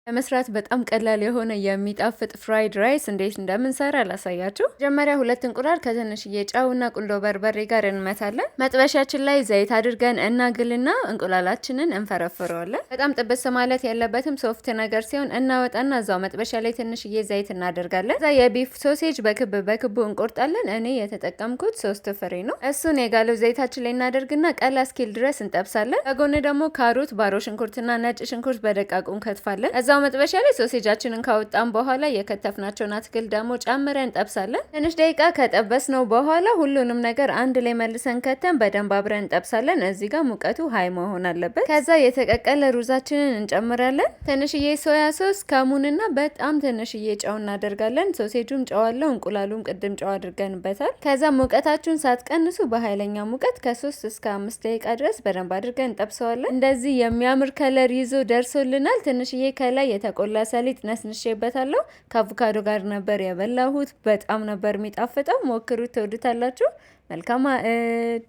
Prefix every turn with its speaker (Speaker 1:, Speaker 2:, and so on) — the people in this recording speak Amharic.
Speaker 1: ለመስራት በጣም ቀላል የሆነ የሚጣፍጥ fried rice እንዴት እንደምንሰራ ላሳያችሁ። መጀመሪያ ሁለት እንቁላል ከትንሽዬ ጨውና ቁንዶ በርበሬ ጋር እንመታለን። መጥበሻችን ላይ ዘይት አድርገን እናግልና እንቁላላችንን እንፈረፍረዋለን። በጣም ጥብስ ማለት የለበትም፣ soft ነገር ሲሆን እናወጣና እዛው መጥበሻ ላይ ትንሽዬ ዘይት እናደርጋለን። ከዛ የ beef sausage በክብ በክቡ እንቆርጣለን። እኔ የተጠቀምኩት ሶስት ፍሬ ነው። እሱን የጋለው ዘይታችን ላይ እናደርግና ቀላ እስኪል ድረስ እንጠብሳለን። በጎን ደግሞ ካሮት፣ ባሮ ሽንኩርትና ነጭ ሽንኩርት በደቃቁ እንከትፋለን። እዛው መጥበሻ ላይ sausage ኣችንን ካወጣን በኋላ የከተፍናቸውን አትክልት ደግሞ ጨምረን እንጠብሳለን። ትንሽ ደቂቃ ከጠበስነው በኋላ ሁሉንም ነገር አንድ ላይ መልሰን ከተን በደንብ አብረን እንጠብሳለን። እዚህ ጋር ሙቀቱ high መሆን አለበት። ከዛ የተቀቀለ ሩዛችንን እንጨምራለን። ትንሽዬ soya sauce፣ ከሙንና በጣም ትንሽዬ ጨው እናደርጋለን። Sausage ኡም ጨው አለው፣ እንቁላሉም ቅድም ጨው አድርገንበታል። ከዛ ሙቀታችሁን ሳትቀንሱ በኃይለኛ ሙቀት ከ3 እስከ 5 ደቂቃ ድረስ በደንብ አድርገን እንጠብሰዋለን። እንደዚህ የሚያምር color ይዞ ደርሶልናል። ትንሽዬ ከላይ የተቆላ ሰሊጥ ነስንሼበታለሁ። ከአቮካዶ ጋር ነበር የበላሁት። በጣም ነበር የሚጣፍጠው። ሞክሩት፣ ትወዱታላችሁ። መልካም ማዕድ።